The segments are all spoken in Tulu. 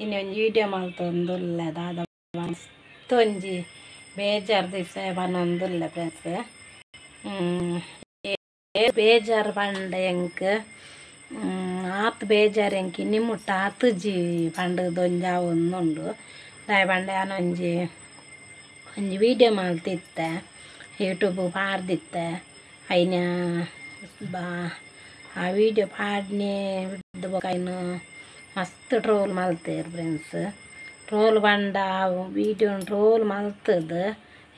ಇನಿ ಒಂಜಿ ವೀಡಿಯೋ ಮಲ್ತೊಂದುಲ್ಲೆ ದಾದ ಮಸ್ತ್ ಒಂಜಿ ಬೇಜಾರ್ ದಿವಸ ಪನೊಂದುಲ್ಲೆ ಫ್ರೆಂಡ್ಸ್. ಬೇಜಾರ್ ಪಂಡ ಎಂಕ್ ಆತ್ ಬೇಜಾರ್ ಎಂಕ್ ಇನಿ ಮುಟ್ಟ ಆತುಜಿ ಪಂಡುದು ಒಂಜಿ ಆವೊಂದುಂಡು. ದಾಯೆ ಪಂಡ ಯಾನ್ ಒಂಜಿ ಒಂಜಿ ವೀಡಿಯೋ ಮಲ್ತಿತ್ತೆ, ಯೂಟ್ಯೂಬ್ ಪಾಡ್ದಿತ್ತೆ. ಐನ ಬಾ ಆ ವೀಡಿಯೋ ಪಾಡ್ನೆ ಬೊಕ ಐನ್ ಮಸ್ತ್ ಟ್ರೋಲ್ ಮಲ್ತೇರ್ ಫ್ರೆಂಡ್ಸ್. ಟ್ರೋಲ್ ಪಂಡ ವೀಡಿಯೋ ಟ್ರೋಲ್ ಮಲ್ತದು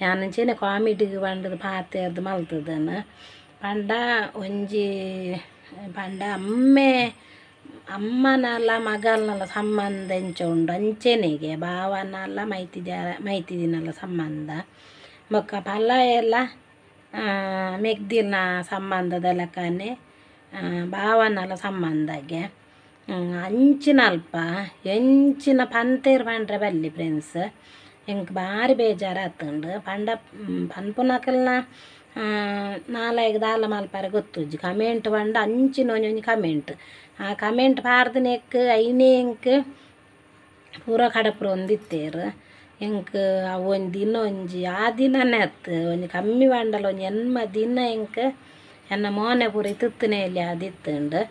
ಯಾನ್ ಅಂಚೆನೆ ಕಾಮಿಡಿಗ್ ಪಂಡುದು ಪಾತೆರ್ದ್ ಮಲ್ತದನ ಪಂಡ ಒಂಜಿ ಪಂಡ ಅಮ್ಮೆ ಅಮ್ಮನಲ ಮಗಲ್ನಲ ಸಂಬಂಧ ಎಂಚ ಉಂಡು ಅಂಚೆನೆಗೆ ಭಾವನಲ ಮೈತಿದಿನಲ ಸಂಬಂಧ ಬೊಕ್ಕ ಫಲ ಎಲ್ಲ ಮೆಗ್ದಿನ ಸಂಬಂಧದ ಲೆಕ್ಕನೆ ಭಾವನಲ ಸಂಬಂಧಗೆ ಅಂಚಿನ ಅಲ್ಪ ಎಂಚಿನ ಪಂತೇರ್ ಪಂಡ್ರೆ ಬಲ್ಲಿ ಫ್ರೆಂಡ್ಸ್. ಎಂಕ್ ಬಾರಿ ಬೇಜಾರಾತುಂಡು ಪಂಡ ಪನ್ಪುನಕಲ್ನ ನಾಲಾಯಿಗ್ ದಾಲ ಮಲ್ಪರೆ ಗೊತ್ತುಜ್ಜಿ. ಕಮೆಂಟ್ ಪಂಡ ಅಂಚಿನ ಒಂಜಿ ಒಂಜಿ ಕಮೆಂಟ್, ಆ ಕಮೆಂಟ್ ಪಾಡ್ದಿನೆಕ್ ಐನೇ ಎಂಕ್ ಪೂರ ಕಡಪುರೊಂದಿತ್ತೆರ್. ಎಂಕ್ ಅವು ಒಂಜಿ ದಿನ ಒಂಜಿ ಆ ದಿನನೇ ಅತ್ತ್ ಒಂಜಿ ಕಮ್ಮಿ ಪಂಡಲ ಒಂಜಿ 80 ದಿನ ಎಂಕ್ ಎನ್ನ ಮೋನೆ ಪೂರ ಇತ್ತುತ್ತನೇ ಆದಿತ್ತುಂಡು.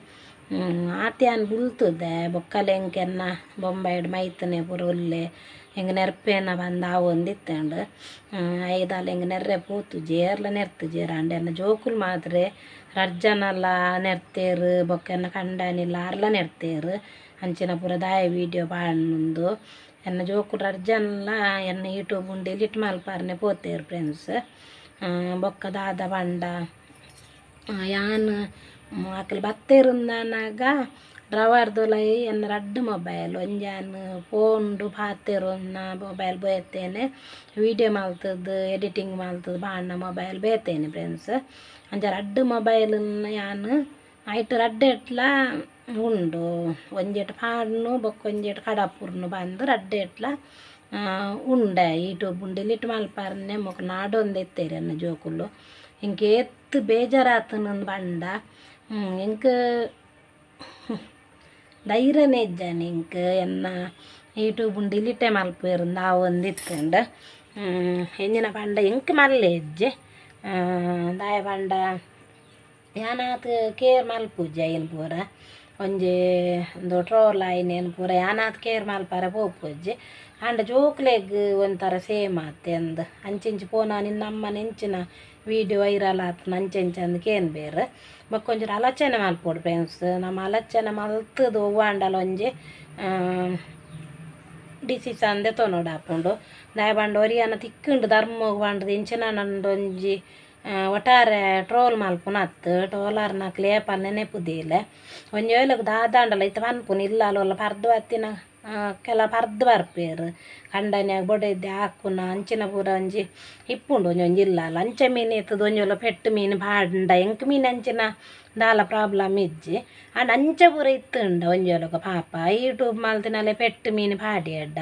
ಆತೆ ಯಾನ್ ಬುಲ್ತುದೆ ಬೊಕ್ಕಲ ಎಂಕ್ ಎನ್ನ ಬೊಂಬಾಯಿಡ್ ಮೈತನೆ ಪೂರ ಉಲ್ಲೆ ಎಂಕ್ ನೆರ್ಪೇನ ಪಂದ್ ಆವೊಂದಿತ್ತುಂಡು. ಐದಾಲ ಎಂಕ್ ನೆರ್ರೆ ಪೋತುಜಿ, ಏರ್ಲ ನೆರ್ತುಜೆರ್. ಆಂಡ ಎನ್ನ ಜೋಕುಲು ಮಾತ್ರೆ ರಡ್ಡ್ ಜನಲ ನೆರ್ತೇರ್, ಬೊಕ್ಕ ಎನ್ನ ಕಂಡನಿಲ ಆರ್ಲ ನೆರ್ತೇರ್. ಅಂಚಿನ ಪೂರ ದಾಯೆ ವೀಡಿಯೋ ಪಾಡೊಂದು ಎನ್ನ ಜೋಕುಲು ರಡ್ಡ್ ಜನಲ ಎನ್ನ ಯೂಟ್ಯೂಬ್ ಡಿಲೀಟ್ ಮಲ್ಪರ್ನೆ ಪೋತೇರ್ ಫ್ರೆಂಡ್ಸ್. ಬೊಕ್ಕ ದಾದ ಪಂಡ ಯಾನ್ ಅಕುಲು ಬತ್ತೆರುಂದನಗ ಡ್ರವರ್ದೊಲಯಿ ಎನ್ನ ರಡ್ಡ್ ಮೊಬೈಲ್, ಒಂಜಿ ಯಾನ್ ಫೋನ್ಡು ಪಾತೆರುನ ಮೊಬೈಲ್ ಬೇತೇನೆ, ವೀಡಿಯೋ ಮಲ್ತುದು ಎಡಿಟಿಂಗ್ ಮಲ್ತುದು ಪಾಡ್ನ ಮೊಬೈಲ್ ಬೇತೇನೆ ಫ್ರೆಂಡ್ಸ್. ಅಂಚ ರಡ್ಡ್ ಮೊಬೈಲ್ ಯಾನ್ ಐಟ್ ರಡ್ಡ್ ಎಟ್ಲ ಉಂಡು, ಒಂಜೆಟ್ ಪಾಡ್ನು ಬೊಕ್ಕ ಒಂಜೆಟ್ ಕಡಪುರ್ನು ಪಂದ್ ರಡ್ಡ್ ಎಟ್ಲ ಉಂಡೆ. ಯೂಟ್ಯೂಬ್ ಡಿಲೀಟ್ ಮಲ್ಪರ್ನೆ ಮೊಕ ನಾಡೊಂದಿತ್ತೆರ್ ಎನ್ನ ಜೋಕುಲು. ಎಂಕ್ ಏತ್ ಬೇಜಾರಾತುಂಡು ಪಂಡ ಎಂಕ್ ಧೈರ್ಯನೇ ಇಜ್ಜಾನೆ ಎಂಕ್ ಎನ್ನ ಯೂಟ್ಯೂಬ್ ಡಿಲೀಟೇ ಮಲ್ಪುವೆರ್ ಆವೊಂದಿತ್ತುಂಡು. ಎಂಚಿನ ಪಂಡ ಎಂಕ್ ಮಲ್ಲೆ ಇಜ್ಜಿ, ದಾಯೆ ಪಂಡ ಯಾನಾತ್ ಕೇರ್ ಮಲ್ಪುಜಿ ಐನ್ ಪೂರ ಒಂಜಿ ಉಂದು ಟ್ರೋಲ್ ಆಯಿನೇನ್ ಪೂರ ಯಾನಾತ್ ಕೇರ್ ಮಲ್ಪರೆ ಪೋಪುಜಿ. ಆಂಡ ಜೋಕ್ಲೆಗ್ ಒಂಥರ ಸೇಮ್ ಆತೆ ಅಂದ್ ಅಂಚಿಂಚಿ ಪೋನ ನಿನ್ನ ಅಮ್ಮನ ಎಂಚಿನ ವೀಡಿಯೋ ವೈರಲ್ ಆತುಂಡು ಅಂಚೆಂಚ ಅಂದ್ ಕೇನ್ಬೆರ್. ಬೊಕ್ಕ ಒಂಚೂರು ಆಲೋಚನೆ ಮಲ್ಪೊಡು ಫ್ರೆಂಡ್ಸ್. ನಮ ಆಲೋಚನೆ ಮಲ್ತುದು ಒವ್ವಾಂಡಲ ಒಂಜಿ ಡಿಸಿಷನ್ ದೆತೊನೊಡಾಪುಂಡು. ದಾಯೆ ಪಂಡ ಒರಿಯನ ತಿಕ್ಕುಂಡು ಧರ್ಮೊಗು ಪಂಡುದು ಎಂಚಿನ ಒಂಜಿ ಒಟ್ಟಾರೆ ಟ್ರೋಲ್ ಮಲ್ಪುನ ಅತ್ತ್. ಟ್ರೋಲರ್ನಕ್ಲು ಏಪಲ ನೆನೆಪುದಿಲ್ಲ. ಒಂಜಿ ವೇಳೆಗ್ ದಾದಾಂಡಲ ಇತ್ತೆ ಪನ್ಪುನು ಇಲ್ಲಲ್ ಪರ್ದು ಬತ್ತಿನ ಕೆಲ ಪರ್ದು ಬರ್ಪೆರ್, ಕಂಡನ್ಯಾಗ್ ಬೊಡೆದಿ ಆಕುನ ಅಂಚಿನ ಪೂರ ಒಂಜಿ ಇಪ್ಪುಂಡು ಒಂಜಿ ಒಂಜಿ ಇಲ್ಲಲ್. ಅಂಚ ಮೀನ್ ಇತ್ತುದು ಒಂಜಿ ವೇಳೆ ಪೆಟ್ಟ್ ಮೀನ್ ಪಾಡ್ಂಡ ಎಂಕ್ ಮೀನ್ ಅಂಚಿನ ದಾಲ ಪ್ರಾಬ್ಲಮ್ ಇಜ್ಜಿ. ಆಂಡ ಅಂಚ ಪೂರ ಇತ್ತುಂಡ ಒಂಜಿ ವೇಳೆಗ್ ಪಾಪ ಯೂಟ್ಯೂಬ್ ಮಲ್ತಿನಲೆ ಪೆಟ್ಟ್ ಮೀನ್ ಪಾಡ್ಯೆರ್ಡ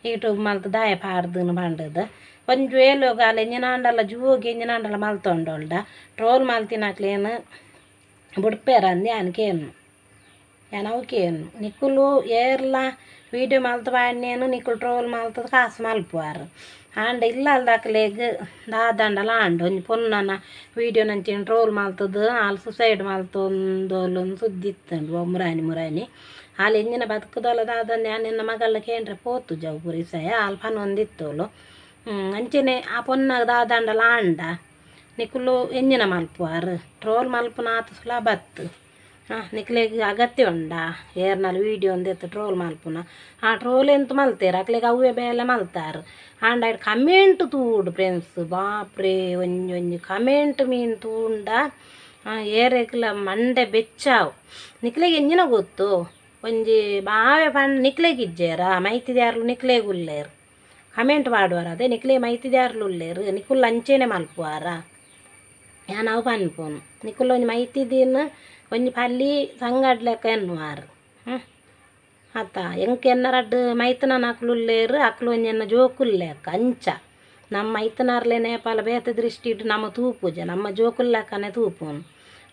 ಯೂಟ್ಯೂಬ್ ಮಲ್ತ್ ದಾಯೆ ಪಾಡ್ದುನು ಪಂಡುದು ಒಂಜಿ ವೇಳೆಗ್ ಆಲ್ ಎಂಚಿನಾಂಡಲ ಜೋಗಿ ಎಂಚಿನಾಂಡಲ ಮಲ್ತೊಂಡೊಲ್ಡ ಟ್ರೋಲ್ ಮಲ್ತಿನಕ್ಲೆನ್ ಬುಡ್ಪೆರಂದ್ ಯಾನ್ ಕೇನು, ಯಾನ್ ಅವು ಕೇನು. ನಿಕುಲು ಏರ್ಲ ವೀಡಿಯೋ ಮಲ್ತ್ ಪಾಡ್ನೇನು ನಿಕುಲು ಟ್ರೋಲ್ ಮಲ್ತುದು ಕಾಸು ಮಲ್ಪುವರ್. ಆಂಡ ಇಲ್ಲಲ್ದಕ್ಲೆಗ್ ದಾದಾಂಡಲ ಆಂಡ್ ಒಂಜಿ ಪೊನ್ನನ ವೀಡಿಯೋನಂಚಿನ ಟ್ರೋಲ್ ಮಲ್ತುದು ಆಲ್ ಸುಸೈಡ್ ಮಲ್ತೊಂದೊಲು ಸುದ್ದಿ ಇತ್ತುಂಡು ಮುರಾನಿ ಮುರಾನಿ. ಆಲ್ ಎಂಚಿನ ಬದುಕುದೊಲ ದಾದಂದ್ ಯಾನ್ ಎನ್ನ ಮಗಲ್ನ ಕೇಂಡ್ರೆ ಪೋತುಜಿ ಅವು ಪೂರ ಇಸಯ ಆಲ್ ಪನೊಂದಿತ್ತೊಲು. ಅಂಚೆನೆ ಆ ಪೊನ್ನಗ್ ದಾದಾಂಡಲ ಆಂಡ ನಿಕುಲು ಎಂಚಿನ ಮಲ್ಪುವರ್? ಟ್ರೋಲ್ ಮಲ್ಪುನ ಆತ್ ಸುಲಭ ಅತ್ತ್. ನಿಕ್ಲೆಗ್ ಅಗತ್ಯ ಉಂಡಾ ಏರ್ನಲ ವೀಡಿಯೋ ಒಂದೆತ್ತ್ ಟ್ರೋಲ್ ಮಲ್ಪುನ? ಆ ಟ್ರೋಲ್ ಎಂತ ಮಲ್ತೇರ್ ಅಕ್ಲೆಗ್ ಅವ್ವೇ ಬೇಲೆ ಮಲ್ತಾರ್. ಆಂಡ ಐಟ್ ಕಮೆಂಟ್ ತೂಡು ಫ್ರೆಂಡ್ಸ್, ಬಾಪ್ರೇ ಒಂಜಿ ಒಂಜಿ ಕಮೆಂಟ್ ಮೀನ್ ತೂಂಡ ಏರೆಗ್ಲ ಮಂಡೆ ಬೆಚ್ಚಾವು. ನಿಕ್ಲೆಗ್ ಎಂಚಿನ ಗೊತ್ತು ಒಂಜಿ ಬಾವೆ ಪಂಡ ನಿಕ್ಲೆಗ್ ಇಜ್ಜೇರಾ ಮೈತಿದ್ಯಾರ್ಲು ನಿಕ್ಲೆಗ್ ಉಲ್ಲೇರ್ ಕಮೆಂಟ್ ಪಾಡುವರ, ಅದೇ ನಿಕ್ಲೆ ಮೈತಿದ್ಯಾರ್ಲು ಉಲ್ಲೇರ್ ನಿಕುಲು ಅಂಚೆನೆ ಮಲ್ಪುವಾರ? ಯಾನ್ ಅವು ಪನ್ಪುನು ನಿಕುಲು ಒಂಜಿ ಮೈತಿದಿನ ಒಂಜಿ ಪಲ್ಲಿ ಸಂಗಡ್ ಲೆಕ್ಕ ಎನ್ನುವಾರ್. ಅತ್ತ ಎಂಕ್ ಎನ್ನ ರಡ್ಡ್ ಮೈತುನನಕುಲು ಉಲ್ಲೇರ್, ಅಕ್ಲು ಒಂಜಿ ಎನ್ನ ಜೋಕುಲು ಲೆಕ್ಕ. ಅಂಚ ನಮ್ಮ ಮೈತುನಾರ್ಲೆನ ಏಪಲ ಬೇತೆ ದೃಷ್ಟಿಡ್ ನಮ ತೂಪುಜ, ನಮ್ಮ ಜೋಕುಲು ಲೆಕ್ಕನೆ ತೂಪುನು.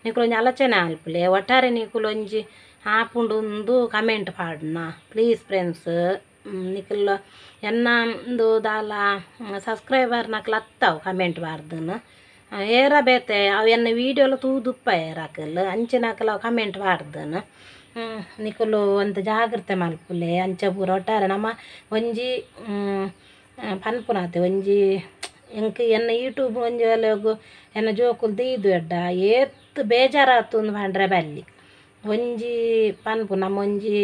ನಿಕುಲು ಒಂಜಿ ಆಲೋಚನೆ ಮಲ್ಪುಲೆ. ಒಟ್ಟಾರೆ ನಿಕುಲು ಒಂಜಿ ಆಪುಂಡು ಕಮೆಂಟ್ ಪಾಡನ ಪ್ಲೀಸ್ ಫ್ರೆಂಡ್ಸ್ ನಿಕಲ್ ಎನ್ನ ಇಂದು ದಾಲ ಸಬ್ಸ್ಕ್ರೈಬರ್ ನಕಲ್ ಅತ್ತಾವು ಕಮೆಂಟ್ ಬಾರ್ದನು ಏರ ಬೇತೆ ಅವು ಎನ್ನ ವೀಡಿಯೋಲ ತೂದುಪ್ಪ ಏರಾಕಲ್ ಅಂಚಿನಕಲ್ ಅವು ಕಮೆಂಟ್ ಬಾರ್ದನು ನಿಕುಲು ಒಂತ ಜಾಗ್ರತೆ ಮಲ್ಪುಲೆ ಅಂಚ ಪೂರ ಒಟ್ಟಾರೆ ನಮ್ಮ ಒಂಜಿ ಪನ್ಪುನಾತೆ ಒಂಜಿ ಎಂಕ್ ಎನ್ನ ಯೂಟ್ಯೂಬ್ ಒಂಜಿ ವೇಳೆಗು ಎನ್ನ ಜೋಕುಲು ದೀದು ಎಡ್ಡ ಏತ್ ಬೇಜಾರಾತು ಅಂದ್ ಪಂಡ್ರೆ ಬಲ್ಲಿ ಒಂಜಿ ಪನ್ಪು ನಮ್ಮ ಒಂಜಿ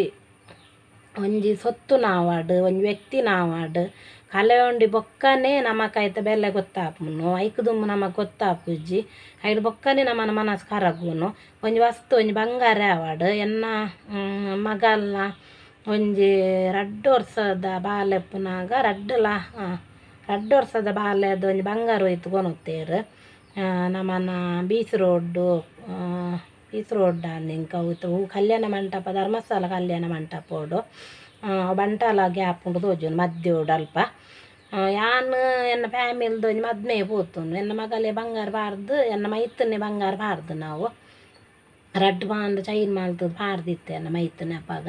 ಒಂಜಿ ಸೊತ್ತು ನಾವಾಡು ಒಂಜಿ ವ್ಯಕ್ತಿ ನಾವಾಡು ಕಲೆಯೊಂಡಿ ಬೊಕ್ಕನೆ ನಮಕ್ ಐತ ಬೆಲೆ ಗೊತ್ತಾಪುನು ಐಕ್ ದುಂಬು ನಮಕ್ ಗೊತ್ತಾಪುಜಿ ಐಡ್ ಬೊಕ್ಕನೆ ನಮನ ಮನಸ್ ಕರಗುನು ಒಂಜಿ ವಸ್ತು ಒಂಜಿ ಬಂಗಾರ ಆವಾಡು ಎನ್ನ ಮಗಲ್ನ ಒಂಜಿ ರಡ್ಡ್ ವರ್ಷದ ಬಾಲೆ ಪುನಾಗ ರಡ್ಡಲ ರಡ್ಡ್ ವರ್ಷದ ಬಾಲೆದ ಒಂಜಿ ಬಂಗಾರ ಹೋಯ್ತು ಕೊನೊತ್ತೇರು ನಮನ ಬೀಚ್ ರೋಡ್ ಇಂಕ ಅವು ಕಲ್ಯಾಣ ಮಂಟಪ ಧರ್ಮಸ್ಥಳ ಕಲ್ಯಾಣ ಮಂಟಪೋಡು ಬಂಟಾಲ ಗ್ಯಾಪ್ ಉಂಡು ತೋಜುನು ಮಧ್ಯೋಡು ಅಲ್ಪ ಯಾನ್ ಎನ್ನ ಫ್ಯಾಮಿಲಿದ ಒಂಜಿ ಮದ್ಮೆ ಪೋತುನು ಎನ್ನ ಮಗಲೆ ಬಂಗಾರ ಪಾಡ್ದು ಎನ್ನ ಮೈತನೆ ಬಂಗಾರ ಪಾಡ್ದು ನಾವು ರಡ್ಡ್ ಬಾಂದ್ ಚೈನ್ ಮಲ್ತುದು ಪಾಡ್ದಿತ್ತೆ ಎನ್ನ ಮೈತನೆ ಅಪಗ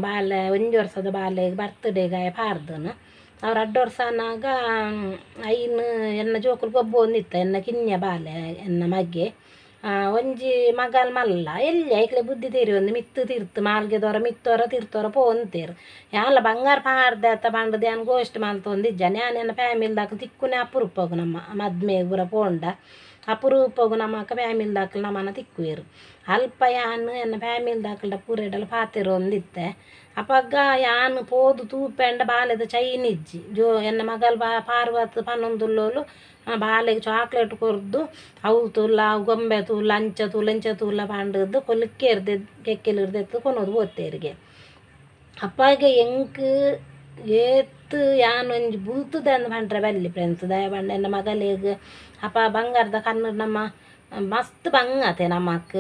ಬಾಲೆ ಒಂಜಿ ವರ್ಷದ ಬಾಲೆಗ್ ಬರ್ತ್ಡೇಗಾಯ ಪಾಡ್ದನು ಅವು ರಡ್ಡ್ ವರ್ಷ ಆನಾಗ ಐನ್ ಎನ್ನ ಜೋಕುಲು ಗೊಬ್ಬೊಂದಿತ್ತ ಎನ್ನ ಕಿನ್ಯ ಬಾಲೆ ಎನ್ನ ಮಗೆ ಒಂಜಿ ಮಗಲ್ ಮಲ್ಲ ಎಲ್ಲಿ ಐಕ್ಲೆ ಬುದ್ಧಿ ತೀರಿ ಒಂದು ಮಿತ್ತು ತಿರ್ತು ಮಾಲ್ಗೆದವರ ಮಿತ್ತೋರ ತಿರ್ತೋರ ಪೋಂತೇರು ಯಾನ್ಲ ಬಂಗಾರ ಪಾಡ್ದೆ ಅತ್ತ ಪಂಡದು ಯಾನ್ ಗೋಷ್ಠಿ ಮಲ್ತೊಂದಿಜ್ಜ ಯಾನ್ ಎನ್ನ ಫ್ಯಾಮಿಲಿದಾಕಲು ತಿಕ್ಕುನೆ ಅಪರೂಪಗು ನಮ್ಮ ಮದ್ಮೆಗ್ ಪೂರ ಪೋಂಡ ಅಪರೂಪಗು ನಮಕ ಫ್ಯಾಮಿಲಿದಾಕಲು ನಮನ ತಿಕ್ಕುವೆರು ಅಲ್ಪ ಯಾನ್ ಎನ್ನ ಫ್ಯಾಮಿಲಿದಾಕಲ್ಡ ಪೂರ ಎಡಲ ಪಾತೆರೊಂದಿತ್ತೆ ಅಪಗ ಯಾನ್ ಪೋದು ತೂಪೆಂಡ ಬಾಲೆದ ಚೈನ್ ಇಜ್ಜಿ ಜೋ ಎನ್ನ ಮಗಲ್ ಬಾ ಪಾರ್ವತ್ ಪನ್ನೊಂದುಲ್ಲೋಲು ಬಾಲೆಗ್ ಚಾಕ್ಲೇಟ್ ಕೊರ್ದು ಅವು ತೂಲ ಅವು ಗೊಂಬೆ ತೂಲ ಅಂಚ ತೂಲ ಇಂಚ ತೂಲ ಪಂಡದು ಕೊಲಿಕ್ಕೆ ಕೆಕ್ಕೆಲಿರ್ದೆತ್ತು ಕೊನೊದು ಪೋತೇರಿಗೆ ಅಪ್ಪಗೆ ಎಂಕ್ ಏತ್ ಯಾನ್ ಒಂಜಿ ಬುಲ್ತುದಂದ್ ಪಂಡ್ರೆ ಬಲ್ಲಿ ಫ್ರೆಂಡ್ಸ್ ದಾಯೆ ಪಂಡ ಎನ್ನ ಮಗಲೆಗ್ ಅಪ್ಪ ಬಂಗಾರದ ಕಣ್ಣು ನಮ್ಮ ಮಸ್ತ್ ಬಂಗಾತೆ ನಮಕ್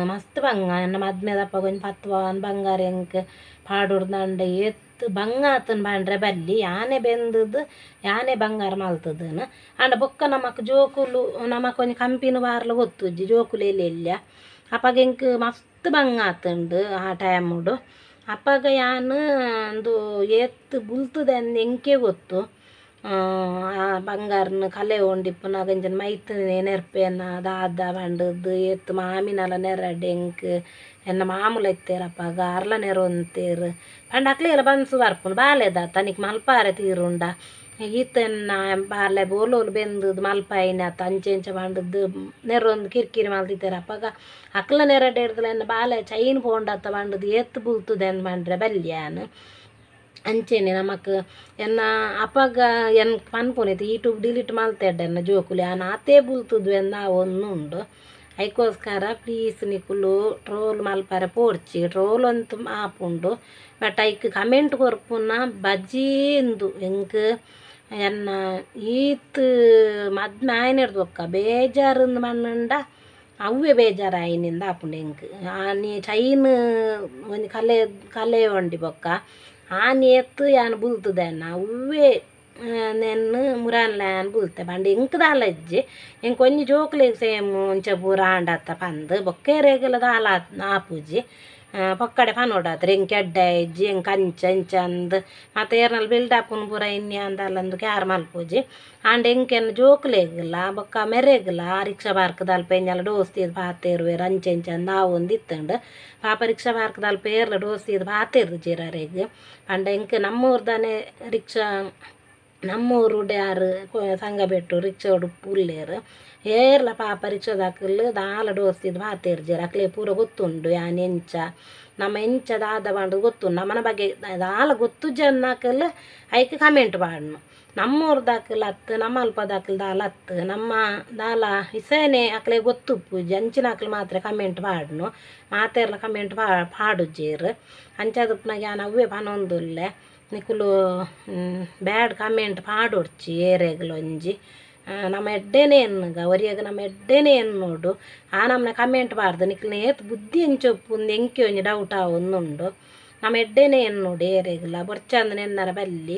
ಮಸ್ತ್ ಬಂಗ ಎನ್ನ ಮದ್ಮೆದಪ್ಪ ಒಂಜಿ 10 ಪವನ್ ಬಂಗಾರ ಎಂಕ್ ಪಾಡೊಡ್ದಂಡ ಏತ್ ಬಂಗಾತನ್ ಪಂಡ್ರೆ ಬಲ್ಲಿ ಯಾನೆ ಬೆಂದದು ಯಾನೆ ಬಂಗಾರ ಮಲ್ತದನು ಆಂಡ ಬೊಕ್ಕ ನಮಕ್ ಜೋಕುಲು ನಮಕ್ ಒಂಜಿ ಕಂಪಿನ ಬಾರ್ಲ ಗೊತ್ತುಜ್ಜಿ ಜೋಕುಲು ಎಲ್ಲಿ ಅಪಗ ಎಂಕ್ ಮಸ್ತ್ ಬಂಗಾತುಂಡು ಆ ಟೈಮುಡು ಅಪಗ ಯಾನ್ ಅಂದು ಏತ್ ಬುಲ್ತುದಂದ್ ಎಂಕೆ ಗೊತ್ತು ಆ ಬಂಗಾರನ ಕಲೆ ಒಂಡಿಪ್ಪುನಾಗ ಇಂಚಿನ ಮೈತನೆ ನೆರ್ಪೇನ ದಾದ ಪಂಡದು ಏತ್ ಮಾಮಿನಲ ನೆರಡ್ ಎಂಕ್ ಎನ್ನ ಮಾಮೂಲು ಇತ್ತೇರು ಅಪಗ ಅರ್ಲ ನೆರೊಂತೇರು ಪಂಡ ಅಕ್ಲೆಲ ಬನ್ಸು ಬರ್ಪುಂಡು ಬಾಲೆದ ತನಿಕ್ ಮಲ್ಪಾರೆ ತೀರುಂಡ ಈತೆನ್ನ ಬಾಲೆ ಬೋಲೋಲು ಬೆಂದದು ಮಲ್ಪಾಯಿನ ಅತ್ತ ಅಂಚೆ ಇಂಚ ಪಂಡದು ನೆರೊಂದು ಕಿರಿಕಿರಿ ಮಲ್ತಿತ್ತೇರು ಅಪಗ ಅಕ್ಲ ನೆರಡ್ ಹಿಡ್ದಲ ಎನ್ನ ಬಾಲೆ ಚೈನ್ ಪೋಂಡತ್ತ ಪಂಡದು ಏತ್ ಬುಲ್ತುದೆಂದ್ ಪಂಡ್ರೆ ಬಲ್ಯಾನ್ ಅಂಚೆನೆ ನಮಕ್ ಎನ್ನ ಅಪಗ ಎನ್ ಪನ್ಪುನೈತೆ ಯೂಟ್ಯೂಬ್ ಡಿಲೀಟ್ ಮಲ್ತೆಡ್ಡ ಎನ್ನ ಜೋಕುಲು ಯಾನ್ ಆತೇ ಬುಲ್ತುದು ಎಂದ ಉಂಡು ಐಕೋಸ್ಕರ ಪ್ಲೀಸ್ ನಿಕುಲು ಟ್ರೋಲ್ ಮಲ್ಪರೆ ಪೋಡ್ಚಿ ಟ್ರೋಲ್ ಅಂತೂ ಆಪುಂಡು ಬಟ್ ಐಕ್ ಕಮೆಂಟ್ ಕೊರ್ಪುನ ಬಜಿ ಇಂದು ಎಂಕ್ ಎನ್ನ ಈತ್ ಮದ್ಮೆ ಆಯ್ನೆಡ್ದು ಬೊಕ್ಕ ಬೇಜಾರಂದು ಮಣ್ಣಂಡ ಅವ್ವೆ ಬೇಜಾರು ಆಯ್ನಿಂದ ಆಪುಂಡು ಎಂಕ್ ಆನಿ ಚೈನ್ ಒಂಜಿ ಕಲೆ ಕಲೆ ಒಂಡಿ ಬೊಕ್ಕ ಆನಿ ಎತ್ತು ಯಾನ್ ಬುಲ್ತುದೆನ್ನ ಅವ್ವೆ ನೆನ್ನು ಮುರಾನ್ಲ ಯಾನ್ ಬುಲ್ತೆ ಪಂಡ ಎಂಕ್ ದಾಲ ಇಜ್ಜಿ ಎಂಕ್ ಒಂಜಿ ಜೋಕ್ಲೆಗ್ ಸೇಮ್ ಒಂಚ ಪೂರ ಆಂಡತ್ತ ಪಂದ್ ಬೊಕ್ಕ ದಾಲ ಆಪುಜಿ ಪೊಕ್ಕಡೆ ಪನೊಡಾತ್ರಿ ಎಂಕ್ ಎಡ್ಡೆ ಇಜ್ಜಿ ಎಂಕ್ ಅಂಚ ಇಂಚ ಅಂದ್ ಮತ್ತೆ ಏರ್ನಲ್ ಬಿಲ್ಡಪ್ಪುನು ಪೂರ ಇನ್ನಿ ಅಂದಲ್ಲಂದು ಕ್ಯಾರ್ ಮಲ್ಪುಜಿ ಆಂಡ ಎಂಕೆನ್ ಜೋಕ್ಲೆಗ್ಲ ಬೊಕ್ಕ ಮೆರೆಗ್ಲ ರಿಕ್ಷಾ ಪಾರ್ಕ್ದಲ್ಪ ಎಂಜಲ ಡೋಸ್ತಿದ್ ಪಾತೆರುವೆರ್ ಅಂಚ ಇಂಚ ಅಂದ್ ಆವೊಂದು ಇತ್ತುಂಡು ಪಾಪ ರಿಕ್ಷಾ ಪಾರ್ಕ್ದಲ್ಪ ಏರ್ಲ ಡೋಸ್ತಿದ್ ಪಾತೆರ್ದಿಜೆರ್ ಅರೆಗ್ ಪಂಡ ಎಂಕ್ ನಮ್ಮೂರ್ದನೆ ರಿಕ್ಷಾ ನಮ್ಮೂರು ಯಾರು ಸಂಗಬೆಟ್ಟು ರಿಕ್ಷಾಡು ಉಲ್ಲೇರು ಏರ್ಲ ಪಾಪ ರಿಕ್ಷಾದಕುಲು ದಾಲ ಡೋಸ್ತಿದ್ ಪಾತೆರ್ಜೆರ್ ಅಕ್ಲೆ ಪೂರ ಗೊತ್ತುಂಡು ಯಾನ್ ಎಂಚ ನಮ್ಮ ಎಂಚ ದಾದ ಪಂಡುದು ಗೊತ್ತುಂಡು ನಮ್ಮನ ಬಗ್ಗೆ ದಾಲ ಗೊತ್ತುಜ್ಜನ್ನಕುಲು ಐಕ್ ಕಮೆಂಟ್ ಪಾಡ್ನು ನಮ್ಮೂರ್ದಕುಲು ಅತ್ತು ನಮ್ಮ ಅಲ್ಪದಕುಲು ದಾಲ ಅತ್ತು ನಮ್ಮ ದಾಲ ಇಸೇನೆ ಅಕ್ಲೆ ಗೊತ್ತುಪ್ಪುಜಿ ಅಂಚಿನಕುಲು ಮಾತ್ರ ಕಮೆಂಟ್ ಪಾಡ್ನು ಮಾತೆರ್ಲ ಕಮೆಂಟ್ ಪಾಡುಜ್ಜೆರ್ ಅಂಚಾದುಪ್ಪುನಗ ಯಾನ್ ಅವ್ವೆ ಪನೊಂದುಲ್ಲೆ ನಿಕುಲು ಬ್ಯಾಡ್ ಕಮೆಂಟ್ ಪಾಡೊಡ್ಚಿ ಏರೆಗ್ಲ ಒಂಜಿ ನಮ್ಮ ಎಡ್ಡೆನೆ ಎನ್ನುಗ ಒರಿಯಗ ನಮ್ಮ ಎಡ್ಡೆನೆ ಎನ್ನೋಡು ಆ ನಮ್ಮನೆ ಕಮೆಂಟ್ ಪಾಡ್ದು ನಿಕುಲ್ನ ಏತ್ ಬುದ್ಧಿ ಎಂಚೊಪ್ಪುಂದು ಎಂಕೆ ಒಂಜಿ ಡೌಟ್ ಆವೊಂದುಂಡು ನಮ್ಮ ಎಡ್ಡೆನೆ ಎನ್ನೋಡು ಏರೆಗ್ಲ ಬೊರ್ಚಂದ್ ನೆನ್ನರ ಬಲ್ಲಿ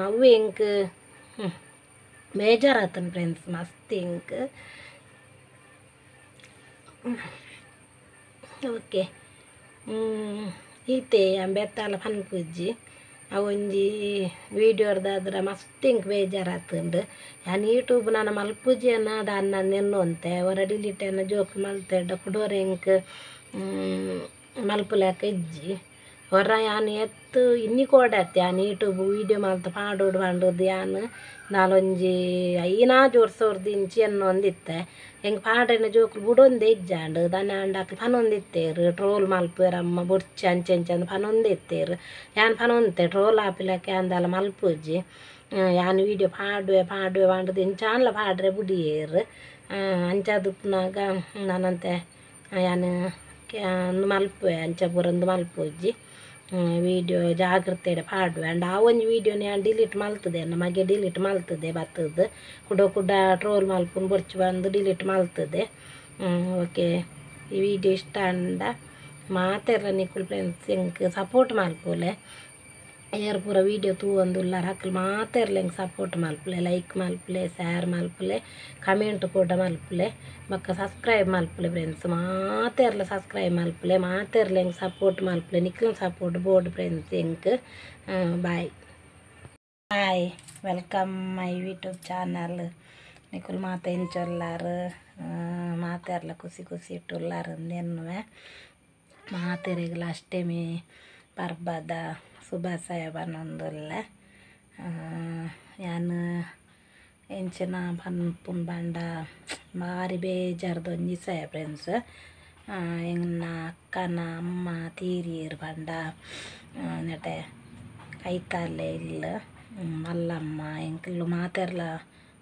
ಅವ್ವೆ ಎಂಕ್ ಬೇಜಾರಾತನ್ ಫ್ರೆಂಡ್ಸ್ ಮಸ್ತ್ ಎಂಕ್. ಓಕೆ. ಈತೆ ಬೆತ್ತಾಲ ಪನ್ಪುಜ್ಜಿ ಅವೊಂಜಿ ವೀಡಿಯೋರ್ದಾದ್ರ ಮಸ್ತ್ ಎಂಕ್ ಬೇಜಾರಾತುಂಡು ಯಾನ್ ಯೂಟ್ಯೂಬ್ ನನ ಮಲ್ಪುಜಿ ಅನ್ನ ದಾನ್ನ ನೆನ್ನೊಂತೆ ಒರ ಡಿಲೀಟ್ ಅನ್ನ ಜೋಕ್ ಮಲ್ತೆಡ ಕುಡೋರ ಎಂಕ್ ಮಲ್ಪುಲಕ ಇಜ್ಜಿ ಒರ ಯಾನ್ ಎತ್ತು ಇನ್ನಿ ಕೋಡತ್ತೆ ಯಾನ್ ಯೂಟ್ಯೂಬ್ ವೀಡಿಯೋ ಮಲ್ತ ಪಾಡೋಡು ಪಂಡುದು ಯಾನ್ ನಾಲೊಂಜಿ ಐನಾ ಜೋರ್ಸೋರ್ದು ಇಂಚಿ ಎನ್ನೊಂದಿತ್ತೆ ಎಂಕ್ ಪಾಡನೆ ಜೋಕುಲು ಬುಡೊಂದೇ ಇಜ್ಜಾಂಡ್ ದಾನೆ ಆಂಡ ಅಕ್ಲು ಪನೊಂದಿತ್ತೇರು ಟ್ರೋಲ್ ಮಲ್ಪುವೆರ್ ಅಮ್ಮ ಬೊಡ್ಚಿ ಅಂಚೆ ಇಂಚ ಅಂದ್ ಪನೊಂದಿತ್ತೇರು ಯಾನ್ ಪನೊಂತೆ ಟ್ರೋಲ್ ಆಪಿಲಕ ಯಾನ್ ದಾಲ ಮಲ್ಪುಜಿ ಯಾನ್ ವೀಡಿಯೋ ಪಾಡುವೆ ಪಾಡುವೆ ಪಂಡುದು ಎಂಚಾನ್ಲ ಪಾಡ್ರೆ ಬುಡಿಯೇರು ಅಂಚಾದುಪ್ಪುನಗ ನಾನಂತೆ ಯಾನ್ ಉಂದು ಮಲ್ಪುವೆ ಅಂಚ ಪೂರ ಉಂದು ಮಲ್ಪುಜಿ ವೀಡಿಯೋ ಜಾಗ್ರತೆಡ್ ಪಾಡುವೆ ಆಂಡ ಆ ಒಂಜಿ ವೀಡಿಯೋನು ಯಾನ್ ಡಿಲೀಟ್ ಮಲ್ತುದೆ ಎನ್ನ ಮಗೆ ಡಿಲೀಟ್ ಮಲ್ತುದೆ ಬತ್ತುದು ಕುಡ ಕುಡ ಟ್ರೋಲ್ ಮಲ್ಪುನು ಬೊರ್ಚಿ ಬಂದು ಡಿಲೀಟ್ ಮಲ್ತುದೆ ಓಕೆ ಈ ವೀಡಿಯೋ ಇಷ್ಟ ಆಂಡ ಮಾತೆರ್ಲ ನಿಕುಲು ಫ್ರೆಂಡ್ಸ್ ಎಂಕ್ ಸಪೋರ್ಟ್ ಮಲ್ಪುಲೆ ಏರ್ ಪೂರ ವೀಡಿಯೋ ತೂವೊಂದುಲ್ಲಾರ್ ಅಕ್ಲು ಮಾತೆರ್ಲ ಎಂಕ್ ಸಪೋರ್ಟ್ ಮಲ್ಪುಲೆ ಲೈಕ್ ಮಲ್ಪುಲೆ ಶೇರ್ ಮಲ್ಪುಲೆ ಕಮೆಂಟ್ ಕೂಡ ಮಲ್ಪುಲೆ ಬೊಕ್ಕ ಸಬ್ಸ್ಕ್ರೈಬ್ ಮಲ್ಪುಲೆ ಫ್ರೆಂಡ್ಸ್ ಮಾತೆರ್ಲ ಸಬ್ಸ್ಕ್ರೈಬ್ ಮಲ್ಪುಲೆ ಮಾತೆರ್ಲ ಎಂಕ್ ಸಪೋರ್ಟ್ ಮಲ್ಪುಲೆ ನಿಕ್ಲೆನ ಸಪೋರ್ಟ್ ಬೋಡು ಫ್ರೆಂಡ್ಸ್ ಎಂಕ್ bye hi welcome my YouTube channel ನಿಕುಲು ಮಾತ ಎಂಚ ಉಲ್ಲಾರ್ ಮಾತೆರ್ಲ ಖುಷಿ ಖುಷಿ ಇಟ್ಟುಲ್ಲಾರ್ ಅಂದ್ ಎನ್ನುವೆ ಮಾತೆರೆಗ್ಲ ಅಷ್ಟಮಿ ಪರ್ಬದ ಶುಭಾಶಯ ಪನೊಂದುಲ್ಲೆ ಯಾನ್ ಎಂಚಿನ ಪನ್ಪುನು ಪಂಡ ಬಾರಿ ಬೇಜಾರ್ದ ಒಂಜಿ ಇಸಯ ಫ್ರೆಂಡ್ಸ್ ಎನ್ನ ಅಕ್ಕನ ಅಮ್ಮ ತೀರಿಯೆರ್ ಪಂಡ ನೆಟೆ ಕೈತಾಲೆ ಇಲ್ಲ್ ಮಲ್ಲಮ್ಮ ಎಂಕುಲು ಮಾತೆರ್ಲ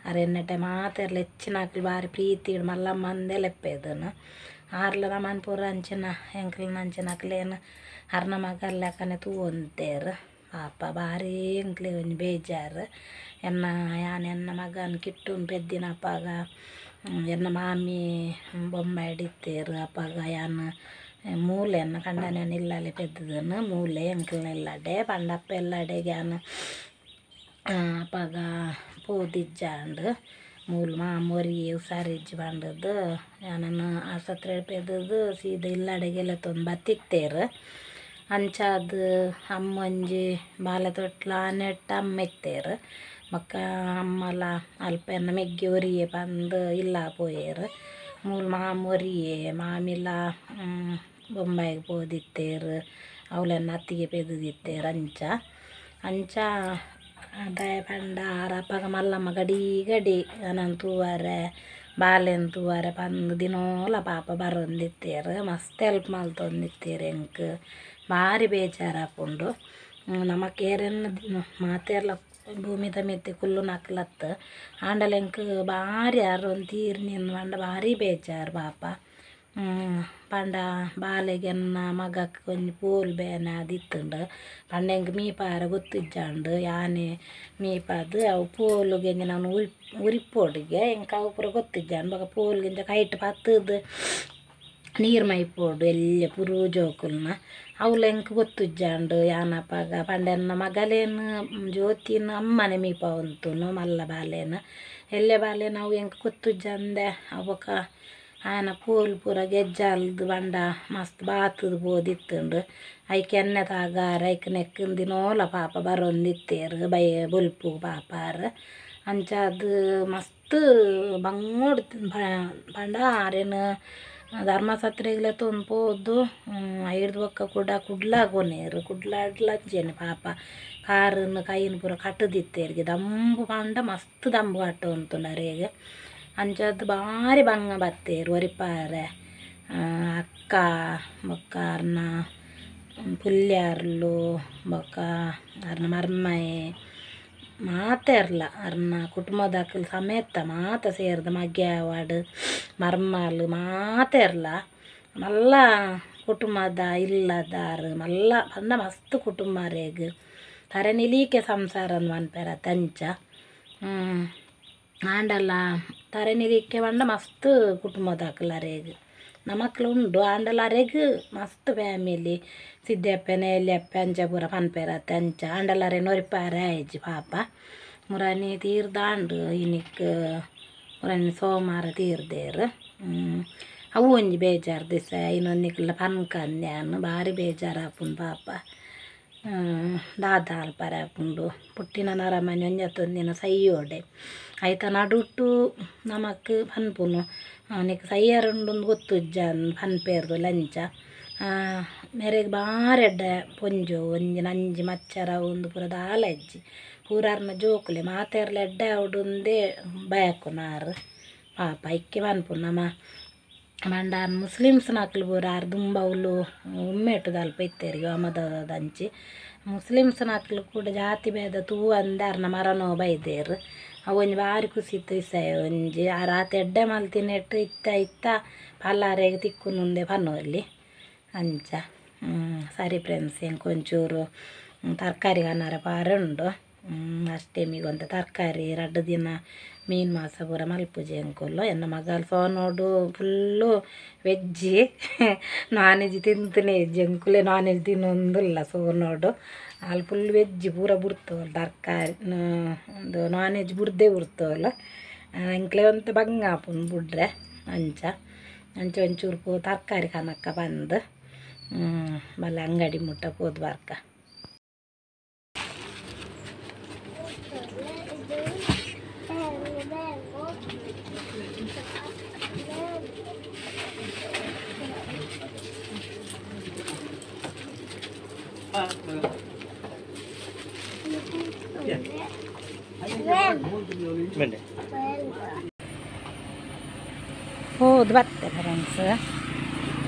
ಅರೆನೆಟೆ ಮಾತೆರ್ಲ ಹೆಚ್ಚಿನಕುಲು ಬಾರಿ ಪ್ರೀತಿಡ್ ಮಲ್ಲಮ್ಮ ಅಂದೇ ಲೆಪ್ಪೆದನು ಆರ್ಲ ನಮನ್ ಪೂರ ಅಂಚಿನ ಎಂಕ್ಲೆನ ಅಂಚಿನಕ್ಲೇನ್ ಅರ್ನ ಮಗಲ್ ಲೆಕ್ಕನೆ ತೂವೊಂತೇರ್ ಪಾಪ ಬಾರಿ ಎಂಕ್ಲೆಗ್ ಒಂಜಿ ಬೇಜಾರ್ ಎನ್ನ ಯಾನ್ ಎನ್ನ ಮಗನ್ ಕಿಟ್ಟುನ್ ಪೆದ್ದಿನಪಗ ಎನ್ನ ಮಾಮಿ ಬೊಂಬಾಯಿಡ್ ಇತ್ತೆರ್ ಅಪಗ ಯಾನ್ ಮೂಲೆ ಎನ್ನ ಕಂಡನಿಯನ ಇಲ್ಲಲೆ ಪೆದ್ದುದನು ಮೂಲೆ ಎಂಕ್ಲ್ನ ಇಲ್ಲಡೆ ಪಂಡ ಅಪ್ಪೆ ಇಲ್ಲಡೆಗ್ ಯಾನ್ ಅಪಗ ಪೋದಿಜ್ಜಾಂಡ್ ಮೂಲು ಮಾಮೊರಿಯೆ ಹುಷಾರಿಜ್ಜಿ ಪಂಡುದು ಯಾನನ್ ಆಸ್ಪತ್ರೆಡ್ ಪೆದ್ದುದು ಸೀದಾ ಇಲ್ಲಡೆಗ್ ಲೆತ್ತೊಂದು ಬತ್ತಿತ್ತೆರ್ ಅಂಚಾದ್ ಅಮ್ಮೊಂಜಿ ಬಾಲೆ ತೊಟ್ಲ ಆನೆಟ್ಟ ಅಮ್ಮ ಇತ್ತೆರ್ ಬೊಕ್ಕ ಅಮ್ಮಲ ಅಲ್ಪ ಎನ್ನ ಮೆಗ್ಗೆ ಒರಿಯೆ ಪಂದ್ ಇಲ್ಲ ಪೋಯೆರ್ ಮೂಲು ಮಾಮೊರಿಯೆ ಮಾಮಿಲ ಬೊಂಬಾಯಿಗ್ ಪೋದಿತ್ತೆರ್ ಅವ್ಲು ಎನ್ನ ಅತ್ತಿಗೆ ಪೆದ್ದುದಿತ್ತೆರ್ ಅಂಚ ಅಂಚ ದಾಯೆ ಪಂಡ ಆರ್ ಅಪಗ ಮಲ್ಲಮ್ಮ ಗಡಿ ಗಡಿ ಎನನ್ ತೂವರೆ ಬಾಲೆನ್ ತೂವರೆ ಪಂದ್ ದಿನೋಲ ಪಾಪ ಬರೊಂದಿತ್ತೆರ್ ಮಸ್ತ್ ಎಲ್ಪ್ ಮಲ್ತೊಂದಿತ್ತೆರ್ ಎಂಕ್ ಬಾರಿ ಬೇಜಾರಾಪುಂಡು ನಮಕ್ ಏರೆನ್ ಮಾತೆರ್ಲ ಭೂಮಿದ ಮಿತ್ತ್ ಕುಲ್ಲುನಕ್ಲತ್ತ್ ಆಂಡಲ ಎಂಕ್ ಬಾರಿ ಆರ್ ಒಂಜಿ ತೀರ್ನಿಂದ್ ಪಂಡ ಬಾರಿ ಬೇಜಾರ್ ಪಾಪ ಪಂಡ ಬಾಲೆಗ್ ಎನ್ನ ಮಗಕ್ ಒಂಜಿ ಪೋಲ್ ಬೇನೆ ಆದಿತ್ತುಂಡು ಪಂಡ ಎಂಕ್ ಮೀಪಾರೆ ಗೊತ್ತಿಜ್ಜಾಂಡ್ ಯಾನೆ ಮೀಪಾದ್ ಅವು ಪೋಲುಗ್ ಎಂಚಿನ ಉರಿಪೊಡುಗೆ ಎಂಕ್ ಅವು ಪೂರ ಗೊತ್ತಿಜ್ಜಾಂಡ್ ಬೊಕ ಪೋಲುಗ್ ಇಂಚ ಕೈಟ್ ಪತ್ತುದು ನೀರು ಮೈಪೊಡು ಎಲ್ಯ ಪುರು ಜೋಕುಲ್ನ ಅವ್ಲು ಎಂಕ್ ಗೊತ್ತಿಜ್ಜಾಂಡ್ ಯಾನ್ ಅಪಗ ಪಂಡ ಎನ್ನ ಮಗಲೇನ್ ಜ್ಯೋತಿನ ಅಮ್ಮನೆ ಮೀಪಾವೊಂತುನು ಮಲ್ಲ ಬಾಲೆನ್ ಎಲ್ಯ ಬಾಲೆನ್ ಅವು ಎಂಕ್ ಗೊತ್ತಿಜ್ಜಂದೆ ಅವು ಬೊಕ ಆಯನ ಪೋಲ್ ಪೂರ ಗೆಜ್ಜಾಲ್ದ್ ಪಂಡ ಮಸ್ತ್ ಬಾತುದು ಪೋದಿತ್ತುಂಡು ಐಕ್ ಎಣ್ಣೆ ತಾಗಾರೆ ಐಕ್ ನೆಕ್ಕ್ ದಿನೋಲ ಪಾಪ ಬರೊಂದಿತ್ತೆರ್ ಬೊಲ್ಪುಗು ಪಾಪ ಆರ್ ಅಂಚಾದ್ ಮಸ್ತ್ ಬಂಗೋಡು ಪಂಡ ಆರೆನ್ ಧರ್ಮಸತ್ರೆಗ್ ಲೆತ್ತೊಂದು ಪೋದು ಐಡ್ದ್ ಬೊಕ್ಕ ಕುಡ ಕುಡ್ಲ ಕೊನೊಯೆರ್ ಕುಡ್ಲಡ್ಲ ಅಂಚೆನೆ ಪಾಪ ಕಾರುನ್ ಕೈನ್ ಪೂರ ಕಟ್ಟುದಿತ್ತೆರ್ಗೆ ದಂಬು ಪಂಡ ಮಸ್ತ್ ದಂಬು ಕಟ್ಟೊಂತುಂಡು ಅರೆಗ್ ಅಂಚಾದ್ ಬಾರಿ ಬಂಗ ಬತ್ತೆರ್ ಒರಿಪಾರೆ ಅಕ್ಕ ಬೊಕ್ಕ ಅರ್ನ ಪುಲ್ಯಾರ್ಲು ಬೊಕ್ಕ ಅರ್ನ ಮರ್ಮಯೆ ಮಾತೆರ್ಲ ಅರ್ನ ಕುಟುಂಬದಕುಲು ಸಮೇತ ಮಾತ ಸೇರ್ದ್ ಮಗೆ ಆವಡ್ ಮರ್ಮಲ್ ಮಾತೆರ್ಲ ಮಲ್ಲ ಕುಟುಂಬದ ಇಲ್ಲದಾರ್ ಮಲ್ಲ ಪಂಡ ಮಸ್ತ್ ಕುಟುಂಬ ಅರೆಗ್ ತರೆ ನಿಲೀಕೆ ಸಂಸಾರ ಅಂದ್ ಪನ್ಪೆರತೆ ಅಂಚ ಆಂಡಲ ತರೆ ನಿಲಿಕೆ ಪಂಡ ಮಸ್ತ್ ಕುಟುಂಬದಕುಲು ಅರೆಗ್ ನಮಕ್ಲ ಉಂಡು ಆಂಡಲ ಅರೆಗ್ ಮಸ್ತ್ ಫ್ಯಾಮಿಲಿ ಸಿದ್ಯಪ್ಪೆ ನೇಲ್ಯಪ್ಪೆ ಅಂಚ ಪೂರ ಪನ್ಪೆರತೆ ಅಂಚ ಆಂಡಲ ಅರೆನ್ ಒರಿಪಾರೆ ಆಯಿಜಿ ಪಾಪ ಮುರಾನಿ ತೀರ್ದಾಂಡ್ ಇನಿಕ್ ಮುರಾನಿ ಸೋಮಾರ ತೀರ್ದೆರ್. ಅವು ಒಂಜಿ ಬೇಜಾರು ದಿವಸ ಇನ್ನೊಂದಿಕ್ಲ ಪನ್ಕಂದ್ಯಾನು ಭಾರಿ ಬೇಜಾರು ಆಪುಂಡು ಪಾಪ ದಾದ ಅಲ್ಪರೆ ಆಪುಂಡು ಪುಟ್ಟಿನ ನರಮನೆ ಒಂಜತ್ತೊಂದಿನ ಸೈಯೋಡೆ ಐತ ನಡುಟು ನಮಕ್ ಪನ್ಪುನು ನಿಕ್ ಸೈಯರುಂಡು ಗೊತ್ತುಜ್ಜ ಪನ್ಪೇರ್ದು ಲಂಚ ಮೇರೆಗ್ ಬಾರಿ ಎಡ್ಡೆ ಪೊಂಜು ಒಂಜಿ ನಂಜಿ ಮಚ್ಚರ ಒಂದು ಪೂರ ದಾಲ ಇಜ್ಜಿ ಪೂರಾರ್ನ ಜೋಕುಲೆ ಮಾತೆರ್ಲ ಎಡ್ಡೆ ಆವಡುಂದೇ ಬಯಕುನಾರು ಪಾಪ ಐಕ್ಕೆ ಪನ್ಪುನು ನಮ ಮಂಡಾರ್ ಮುಸ್ಲಿಮ್ಸ್ ನಕಲು ಪೂರ ಆರ್ ದುಂಬ ಅವ್ಲು ಉಮ್ಮೆಟು ದಲ್ಪ ಇತ್ತೆರ್ ಅಮದಂಚಿ ಮುಸ್ಲಿಮ್ಸ್ ನಕಲು ಕೂಡ ಜಾತಿ ಭೇದ ತೂವಂದೆ ಅರ್ನ ಮರನೋ ಬೈದೇರು ಅವು ಒಂಜಿ ಬಾರಿ ಖುಷಿ ಇತ್ತು ಇಸಯ ಒಂಜಿ ಆರ್ ಆತ ಎಡ್ಡೆ ಮಲ್ತಿನೆಟ್ಟು ಇತ್ತ ಇತ್ತ ಪಲ್ಲಾರೆಗ್ ತಿಕ್ಕುನುಂದೆ ಪನ್ನೊಲಿ ಅಂಚ ಸರಿ ಫ್ರೆಂಡ್ಸ್ ಎಂಕ್ ಒಂಚೂರು ತರಕಾರಿ ಕನರ ಪಾರ ಉಂಡು ಅಷ್ಟೇಮಿಗೊಂತ ತರಕಾರಿ ರಡ್ಡು ದಿನ ಮೀನು ಮಾಸ ಪೂರ ಮಲ್ಪುಜಿ ಎಂಕುಲು ಎನ್ನ ಮಗಲ್ ಸೋನೋಡು ಫುಲ್ಲು ವೆಜ್ಜಿ ನಾನ್ ವೆಜ್ ತಿಂತನೇ ಇಜ್ಜಿ ಎಂಕುಲೆ ನಾನ್ ವೆಜ್ ತಿನ್ನೊಂದಿಲ್ಲ ಸೋನೋಡು ಅಲ್ಲಿ ಫುಲ್ ವೆಜ್ ಪೂರ ಬುಡ್ತವಲ್ಲ ತರಕಾರಿ ಒಂದು ನಾನ್ ವೆಜ್ ಬುಡ್ದೇ ಬುಡ್ತವಲ್ಲ ಎಂಕ್ಲೆ ಒಂತ ಬಂಗ ಆಪುಂಡು ಬುಡ್ರೆ ಅಂಚ ಅಂಚ ಒಂಚೂರು ಪೂ ತರಕಾರಿ ಕನಕ್ಕ ಬಂದು ಬಲ್ಲ ಅಂಗಡಿ ಮುಟ್ಟ ಪೋದು ಬರ್ಕ ಹೋದ್ ಬತ್ತೆ ಫ್ರೆಂಡ್ಸ್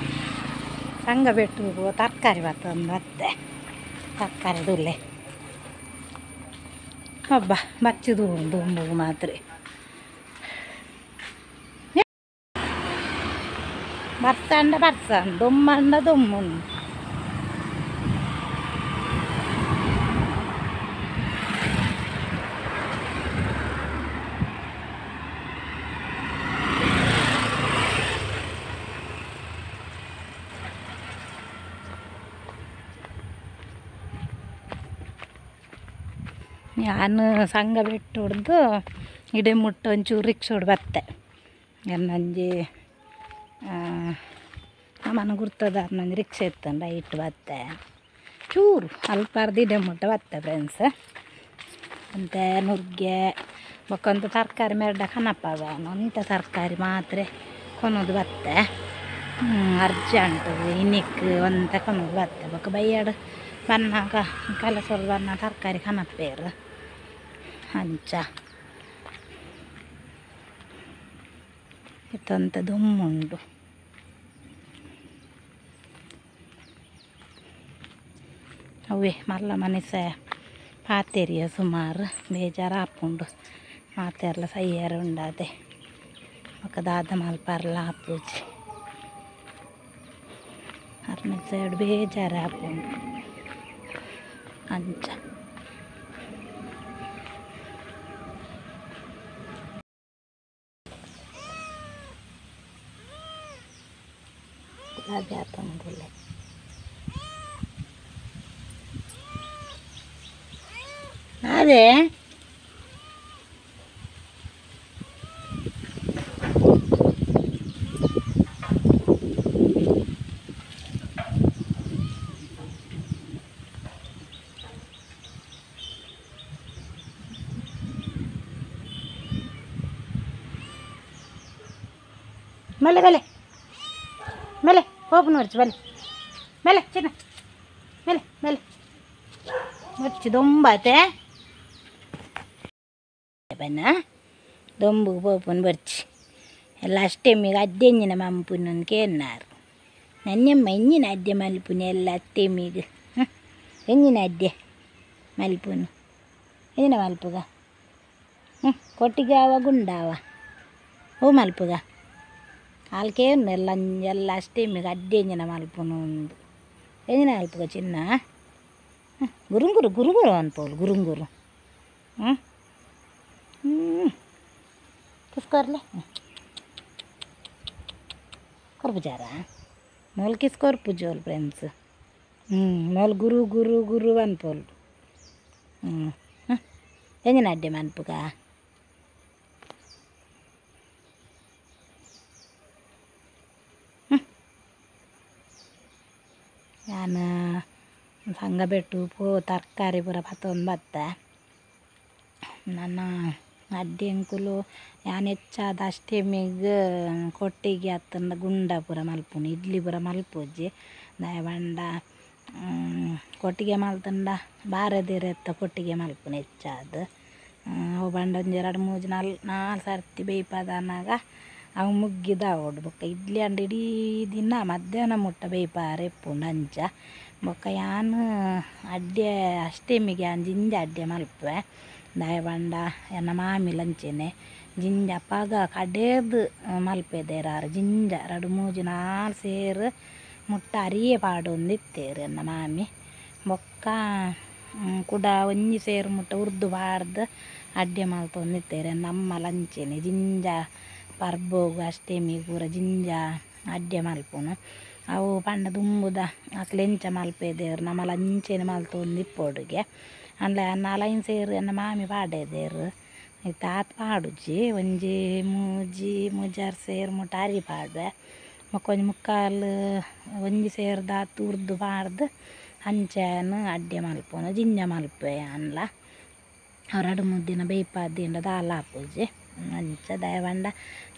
ಸಂಗ ಬೆಟ್ಟು ತರಕಾರಿ ಬತ್ತೊಂದು ಬತ್ತೆ ತರಕಾರಿ ದುಲ್ಲೆ ಹಬ್ಬ ಬಚ್ಚಿದು ದುಂಬು ಮಾತ್ರ ಬರ್ಸಂಡ ಬರ್ಸಂಡ ದುಮ್ಮಂಡ ದುಮ್ಮುಂಡು ನಾನು ಸಂಘ ಬಿಟ್ಟು ಹೊಡೆದು ಇಡೆ ಮುಟ್ಟ ಒಂಚೂರು ರಿಕ್ಷೋಡು ಬತ್ತೆ ನಂಜಿ ನಮ್ಮನ ಗುರ್ತದ ನಂಜಿ ರಿಕ್ಷೆ ಇತ್ತಂಡ ಇಟ್ಟು ಬತ್ತೆ ಚೂರು ಅಲ್ಪಾರ್ದು ಇಡೆ ಮುಟ್ಟ ಬತ್ತೆ ಫ್ರೆಂಡ್ಸ್ ಅಂತೆ ನುಗ್ಗೆ ಬೊಕ್ಕೊಂತ ತರಕಾರಿ ಮೆರಡ ಕನಪ್ಪ ಅಂಥ ತರಕಾರಿ ಮಾತ್ರ ಕೊನೋದು ಬತ್ತೆ ಅರ್ಜೆಂಟ್ ಇನಿಕ್ ಒಂತ ಕೊನೋದು ಬತ್ತೆ ಬೊಕ್ಕ ಬೈಯಾಡು ಬನ್ನಾಗ ಕಲಸೋರು ಬನ್ನ ತರಕಾರಿ ಕನಪ್ಪೇರು ಅಂಚ ಇತ್ತಂತ ದುಮ್ಮುಂಡು ಅವೇ ಮಲ್ಲ ಮನಸ್ಸ ಪಾತೆರಿಯ ಸುಮಾರು ಬೇಜಾರು ಆಪುಂಡು ಮಾತೆರ್ಲ ಸೈಯರು ಉಂಡಾದೆ ಬೊಕ್ಕ ದಾದ ಮಲ್ಪರ್ಲ ಆಪುಜಿ ಅರ್ನ ಸೈಡ್ ಬೇಜಾರು ಆಪುಂಡು ಅಂಚ ಗುಲಾಬಿ ಆತಂಗುಲೆ ಅದೇ ಮೇಲೆ ಮೇಲೆ ಮೇಲೆ ಹೋಗು ನೋಡ್ಚಿ ಬಲೆ ಮೇಲೆ ಚಿನ್ನ ಮೇಲೆ ಮೇಲೆ ಮುಚ್ಚಿ ದೊಂಬಾತೆ ಬನ್ನ ದೊಂಬು ಪೋಪುನ್ ಬರ್ಚಿ ಎಲ್ಲ ಅಷ್ಟೆಮ್ಮಿಗೆ ಅದ್ದೆಂಜಿನ ಮಂಪುನೊಂದು ಕೇನ್ನಾರು ನನ್ನೆಮ್ಮ ಎಂಜಿನ ಅದ್ದೆ ಮಲ್ಪುನಿ ಎಲ್ಲ ಅತ್ತೆಮ್ಮಿಗೆ ಎಂಜಿನ ಅದ್ದೆ ಮಲ್ಪುನು ಎಂಜಿನ ಮಲ್ಪುಗ ಹ್ಞೂ ಕೊಟ್ಟಿಗಾವ ಗುಂಡಾವ ಹೂ ಮಲ್ಪುಗ ಆಲ್ಕೇನು ಎಲ್ಲ ಎಲ್ಲ ಅಷ್ಟೆಮ್ಮಿಗೆ ಅದ್ದೆಂಜಿನ ಮಲ್ಪುನು ಒಂದು ಎಂಜಿನ ಮಲ್ಪುಗ ಚಿನ್ನ ಗುರುಂಗುರು ಗುರುಗುರು ಅನ್ಪೋಲು ಗುರುಂಗುರು ಹ್ಞೂ ಹ್ಞೂ ಕಿಸ್ಕೋರ್ಲೆ ಕೊರ್ಪುಜಾರ ಮೊಲ್ ಕಿಸ್ಕೊರ್ಪುಜೋಲ್ ಫ್ರೆಂಡ್ಸ್ ಹ್ಞೂ ಮೊಲ್ ಗುರು ಗುರು ಗುರು ಅನ್ಪೋಲು ಹ್ಞೂ ಹಾಂ ಎಂಜಿನ ಅಡ್ಡೆ ಮನ್ಪುಗ ರಂಗಬೆಟ್ಟು ಪೋ ತರಕಾರಿ ಪೂರ ಪತ್ತೊಂದು ಬತ್ತೆ ನನ್ನ ಅಡ್ಡಿ ಎಂಕುಲು ಯಾನ್ ಹೆಚ್ಚಾದ ಅಷ್ಟೆಮಿಗ್ ಕೊಟ್ಟಿಗೆ ಅತ್ತಂಡ ಗುಂಡ ಪೂರ ಮಲ್ಪುನು ಇಡ್ಲಿ ಪೂರ ಮಲ್ಪುಜಿ ದಾಯೆ ಪಂಡ ಕೊಟ್ಟಿಗೆ ಮಲ್ತಂಡ ಬಾರೆದಿರೆತ್ತ ಕೊಟ್ಟಿಗೆ ಮಲ್ಪುನು ಹೆಚ್ಚಾದ್ ಅವು ಪಂಡ ಒಂಜಿ ರಡ್ಡ್ ಮೂಜಿ ನಾಲ್ ನಾಲ್ ಸರ್ತಿ ಬೇಯ್ಪದನಾಗ ಅವು ಮುಗ್ಗಿದಾವೊಡು ಬೊಕ್ಕ ಇಡ್ಲಿ ಅಂಡ ಇಡೀ ದಿನ ಮಧ್ಯಾಹ್ನ ಮುಟ್ಟ ಬೇಯ್ಪಾರೆ ಇಪ್ಪುಂಡು ಅಂಚ ಬೊಕ್ಕ ಯಾನ್ ಅಡ್ಡೆ ಅಷ್ಟೆಮಿಗೆ ಯಾನ್ ಜಿಂಜ ಅಡ್ಡೆ ಮಲ್ಪುವೆ ದಾಯೆ ಪಂಡ ಎನ್ನ ಮಾಮಿಲ ಅಂಚೆನೆ ಜಿಂಜ ಅಪಗ ಕಡೇರ್ದ್ ಮಲ್ಪೆದೆರ್ ಆರ್ ಜಿಂಜ ರಡ್ಡ್ ಮೂಜಿ ನಾಲ್ ಸೇರ್ ಮುಟ್ಟ ಅರಿಯೆ ಪಾಡೊಂದಿತ್ತೆರ್ ಎನ್ನ ಮಾಮಿ ಬೊಕ್ಕ ಕುಡ ಒಂಜಿ ಸೇರ್ ಮುಟ್ಟ ಉರ್ದು ಪಾಡ್ದ್ ಅಡ್ಡೆ ಮಲ್ತೊಂದಿತ್ತೆರ್ ಎನ್ನ ಅಮ್ಮಲ ಅಂಚೆನೆ ಜಿಂಜ ಪರ್ಬೋಗು ಅಷ್ಟೆಮಿಗ್ ಪೂರ ಜಿಂಜ ಅಡ್ಡೆ ಮಲ್ಪುನು ಅವು ಪಂಡ ದುಂಬುದ ಅಕ್ಲ್ ಎಂಚ ಮಲ್ಪೆದೆರ್ ನಮಲ ಅಂಚೆನೆ ಮಲ್ತೊಂದಿಪ್ಪೊಡುಗೆ ಅಂಡ ನಾಲೈನ್ ಸೇರ್ ಎನ್ನ ಮಾಮಿ ಪಾಡೆದೆರ್ ಇತ್ತೆ ಆತ್ ಪಾಡುಜಿ ಒಂಜಿ ಮೂಜಿ ಮೂಜಾರ್ ಸೇರ್ ಮುಟ್ಟ ಅರಿ ಪಾಡುವೆ ಬೊಕ್ಕ ಒಂಜಿ ಮುಕ್ಕಾಲ್ ಒಂಜಿ ಸೇರ್ದಾತ್ ಉರ್ದು ಪಾಡ್ದ್ ಅಂಚೆನ್ ಅಡ್ಡೆ ಮಲ್ಪುನು ಜಿಂಜ ಮಲ್ಪುವೆ ಯಾನ್ಲ ಅವು ರಡ್ಡ್ ಮೂಜಿ ದಿನ ಬೇಯ್ಪಾದಿಂಡ ದಾಲ ಆಪುಜಿ ಅಂಚ ದಾಯೆ ಪಂಡ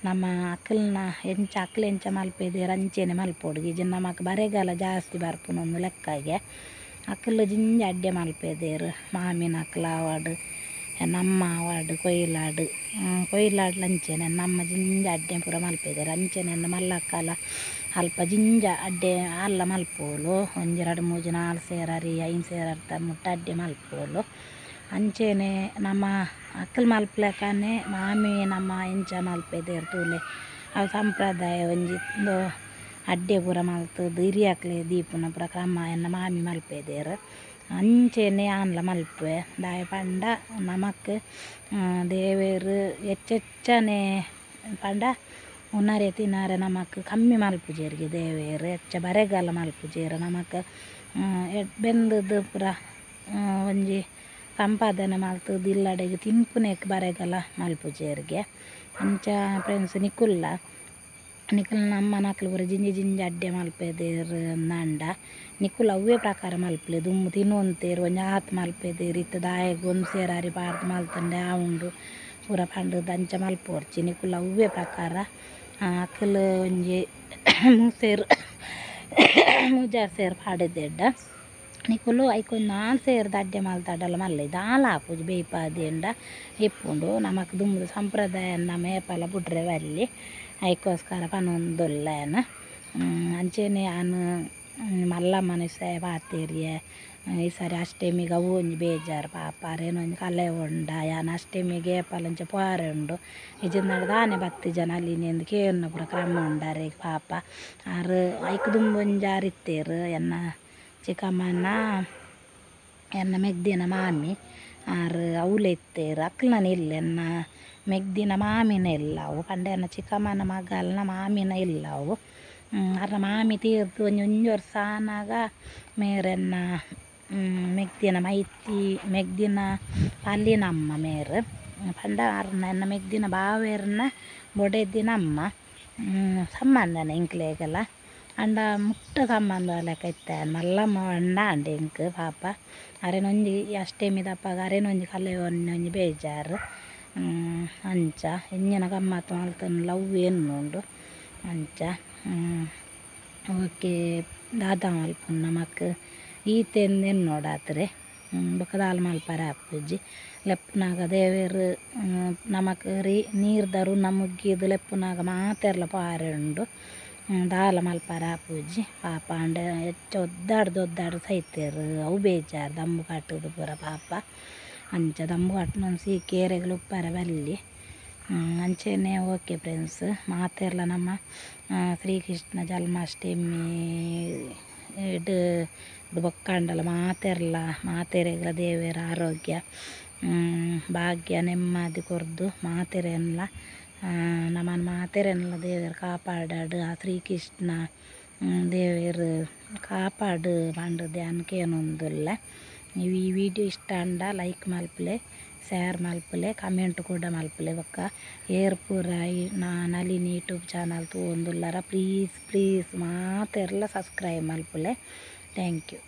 ನಮ್ಮ ಅಕಲ್ನ ಎಂಚ ಅಕ್ಲ್ ಎಂಚ ಮಲ್ಪೆದೆರ್ ಅಂಚೆನೆ ಮಲ್ಪೊಡು ಇಜ್ಜಿಂಡ ನಮಕ್ ಬರೆಗಾಲ ಜಾಸ್ತಿ ಬರ್ಪುನು ಲೆಕ್ಕಗೆ ಅಕಲ್ ಜಿಂಜ ಅಡ್ಡೆ ಮಲ್ಪೆದೆರ್ ಮಾಮಿನಕ್ಲ್ ಆವಡ್ ಎನ್ನಮ್ಮ ಆವಡ್ ಕೊಯ್ಲಾಡ್ ಕೊಯ್ಲಾಡ್ಲ ಅಂಚೆನೆ ಎನ್ನಮ್ಮ ಜಿಂಜ ಅಡ್ಡೆ ಪೂರ ಮಲ್ಪೆದೆರ್ ಅಂಚೆನೆ ಎನ್ನ ಮಲ್ಲಕ್ಕಲ ಅಲ್ಪ ಜಿಂಜ ಅಡ್ಡೆ ಆಲ್ಲ ಮಲ್ಪುವೊಲು ಒಂಜಿ ರಡ್ಡ್ ಮೂಜಿ ನಾಲ್ ಸೇರ್ ಅರಿ ಐನ್ ಸೇರ್ ಅರ್ಧ ಮುಟ್ಟ ಅಡ್ಡೆ ಮಲ್ಪುವೊಲು ಅಂಚೆನೆ ನಮ್ಮ ಅಕಲ್ ಮಲ್ಪುಲೆಕನೆ ಮಾಮಿ ನಮ್ಮ ಎಂಚ ಮಲ್ಪೆದೆರ್ ತೂಲೆ ಅವು ಸಂಪ್ರದಾಯ ಒಂಜಿ ಉಂದು ಅಡ್ಡೆ ಪೂರ ಮಲ್ತುದು ಹಿರಿಯಕ್ಲೆ ದೀಪುನ ಪೂರ ಕ್ರಮ ಎನ್ನ ಮಾಮಿ ಮಲ್ಪೆದೆರ್ ಅಂಚೆನೆ ಯಾನ್ಲ ಮಲ್ಪುವೆ ದಾಯೆ ಪಂಡ ನಮಕ್ ದೇವೆರ್ ಎಚ್ಚೆಚ್ಚನೆ ಪಂಡ ಉನರೆ ತಿನರೆ ನಮಕ್ ಕಮ್ಮಿ ಮಲ್ಪುಜೆರ್ಗೆ ದೇವೆರ್ ಎಚ್ಚ ಬರೆಗಾಲ ಮಲ್ಪುಜೆರ್ ನಮಕ್ ಬೆಂದುದು ಪೂರ ಒಂಜಿ ಸಂಪಾದನೆ ಮಲ್ತುದು ಇಲ್ಲಡೆಗ್ ತಿನ್ಪುನೆಕ್ ಬರೆಗಾಲ ಮಲ್ಪುಜೆರ್ಗೆ ಅಂಚ ಫ್ರೆಂಡ್ಸ್ ನಿಕುಲ್ಲ ನಿಕುಲ್ನ ಅಮ್ಮನಕ್ಲು ಪೂರ ಜಿಂಜ ಜಿಂಜ ಅಡ್ಡೆ ಮಲ್ಪೆದೆರ್ ಅಂಡ ನಿಕುಲು ಅವ್ವೇ ಪ್ರಕಾರ ಮಲ್ಪುಲೆ ದುಂಬು ತಿನೊಂತೇರ್ ಒಂಜಿ ಆತ್ ಮಲ್ಪೆದೆರ್ ಇತ್ತೆ ದಾಯೆಗ್ ಒಂಜಿ ಸೇರ್ ಅರಿ ಪಾಡ್ದ್ ಮಲ್ತುಂಡ ಆವುಂಡು ಪೂರ ಪಂಡುದು ಅಂಚ ಮಲ್ಪೊರ್ಚಿ ನಿಕುಲು ಅವ್ವೇ ಪ್ರಕಾರ ಅಕುಲು ಒಂಜಿ ಮೂಸೇರ್ ಮೂಜಾರ್ ಸೇರ್ ಪಾಡೆದೆಡ್ಡ ನಿಕುಲು ಐಕ್ ಒಂಜಿ ನಾಲ್ ಸೇರ್ದ ಅಡ್ಡೆ ಮಲ್ತಡಲ ಮಲ್ಲೆ ದಾಲ ಆಪುಜಿ ಬೇಯ್ಪಾದಿಂಡ ಇಪ್ಪುಂಡು ನಮಕ್ ದುಂಬುದ ಸಂಪ್ರದಾಯ ನಮ ಏಪಲ ಬುಡ್ರೆ ಬಲ್ಲಿ ಐಕೋಸ್ಕರ ಪನೊಂದುಲ್ಲ ಯಾನ್ ಅಂಚೆನೆ ಯಾನ್ ಮಲ್ಲಮ್ಮನ ಇಸಯ ಪಾತೆರಿಯೆ ಈ ಸರಿ ಅಷ್ಟೆಮಿಗ್ ಅವು ಒಂಜಿ ಬೇಜಾರ್ ಪಾಪ ಅರೇನ ಒಂಜಿ ಕಲೆ ಉಂಡ ಯಾನ್ ಅಷ್ಟೆಮಿಗ್ ಏಪಲ ಇಂಚ ಪೋರೆ ಉಂಡು ಇಜ್ಜಿಂಡ ದಾನೆ ಬತ್ತಿಜ ನಳಿನಿ ಅಂದ್ ಕೇನುನ ಪೂರ ಕ್ರಮ ಉಂಡು ಅರೆಗ್ ಪಾಪ ಆರ್ ಐಕ್ ದುಂಬು ಒಂಜಿ ಆರ್ ಇತ್ತೆರ್ ಎನ್ನ ಚಿಕ್ಕಮ್ಮನ ಎನ್ನ ಮೆಗ್ದಿನ ಮಾಮಿ ಆರ್ ಅವ್ಲು ಇತ್ತೆರ್ ಅಕ್ಲ್ನ ಇಲ್ಲ ಎನ್ನ ಮೆಗ್ದಿನ ಮಾಮಿನ ಇಲ್ಲ ಅವು ಪಂಡ ಎನ್ನ ಚಿಕ್ಕಮ್ಮನ ಮಗಲ್ನ ಮಾಮಿನ ಇಲ್ಲ ಅವು ಅರ್ನ ಮಾಮಿ ತೀರ್ದು ಒಂಜಿ ಒಂಜಿ ವರ್ಸ ಆನಗ ಮೇರ್ ಎನ್ನ ಮೆಗ್ದಿನ ಮೈತಿ ಮೆಗ್ದಿನ ಪಲ್ಲಿನಮ್ಮ ಮೇರ್ ಪಂಡ ಅರ್ನ ಎನ್ನ ಮೆಗ್ದಿನ ಬಾವೆರ್ನ ಬೊಡೆದಿನ ಅಮ್ಮ ಸಂಬಂಧನೆ ಎಂಕ್ಲೆಗೆಲ ಅಂಡ ಮುಟ್ಟ ಸಂಬಂಧ ಲೆಕ್ಕ ಇತ್ತೆ ಮಲ್ಲಮ್ಮ ಪಂಡ ಆಂಡ್ ಎಂಕ್ ಪಾಪ ಅರೆನ ಒಂಜಿ ಅಷ್ಟೆಮಿದಪಗ ಅರೆನ ಒಂಜಿ ಕಲೆವೊನ್ನ ಒಂಜಿ ಬೇಜಾರ್ ಅಂಚ ಎಂಚಿನ ಗಮ್ಮತ್ ಮಲ್ತುಂಡಲ ಅವ್ವೆ ಎನ್ನುಂಡು ಅಂಚ ಓಕೆ ದಾದ ಮಲ್ಪುನು ನಮಕ್ ಈತೆಂದ್ ಎನ್ನೊಡಾತ್ರೆ ಬೊಕ ದಾಲ ಮಲ್ಪರೆ ಆಪುಜಿ ಲೆಪ್ಪುನಗ ದೇವೆರ್ ನಮಕ್ ರಿ ನೀರ್ದ ಋಣ ಮುಗ್ಗಿದ್ ಲೆಪ್ಪುನಗ ಮಾತೆರ್ಲ ಪೋರೆ ಉಂಡು ದಾಲ ಮಲ್ಪರೆ ಆಪುಜಿ ಪಾಪ ಆಂಡ ಎಚ್ಚ ಒದ್ದಾಡ್ದು ಒದ್ದಾಡ್ದು ಸೈತೆರ್ ಅವು ಬೇಜಾರ್ ದಂಬು ಕಟ್ಟುದು ಪೂರ ಪಾಪ ಅಂಚ ದಂಬು ಕಟ್ಟುನ ಸೀಕ್ ಏರೆಗ್ಲ ಉಪ್ಪರೆ ಬಲ್ಲಿ ಅಂಚೆನೆ ಓಕೆ ಫ್ರೆಂಡ್ಸ್ ಮಾತೆರ್ಲ ನಮ್ಮ ಶ್ರೀಕೃಷ್ಣ ಜನ್ಮಾಷ್ಟಮಿ ಡ್ ಬೊಕ್ಕಂಡಲ ಮಾತೆರ್ಲ ಮಾತೆರೆಗ್ಲ ದೇವೆರ್ ಆರೋಗ್ಯ ಭಾಗ್ಯ ನೆಮ್ಮದಿ ಕೊರ್ದು ಮಾತೆರೆನ್ಲ ನಮನ್ ಮಾತೆರೆನ್ಲ ದೇವೆರ್ ಕಾಪಾಡಡ್ ಆ ಶ್ರೀಕೃಷ್ಣ ದೇವೆರ್ ಕಾಪಾಡು ಪಂಡುದು ಯಾನ್ ಕೇನೊಂದುಲ್ಲೆ. ಈ ವಿಡಿಯೋ ಇಷ್ಟ ಆಂಡ ಲೈಕ್ ಮಲ್ಪುಲೆ, ಶೇರ್ ಮಲ್ಪುಲೆ, ಕಮೆಂಟ್ ಕೂಡ ಮಲ್ಪುಲೆ. ಬೊಕ್ಕ ಏರ್ ಪೂರ ನಳಿನಿ ಯೂಟ್ಯೂಬ್ ಚಾನಲ್ ತೂವೊಂದುಲ್ಲರ ಪ್ಲೀಸ್ ಪ್ಲೀಸ್ ಮಾತೆರ್ಲ ಸಬ್ಸ್ಕ್ರೈಬ್ ಮಲ್ಪುಲೆ. Thank you.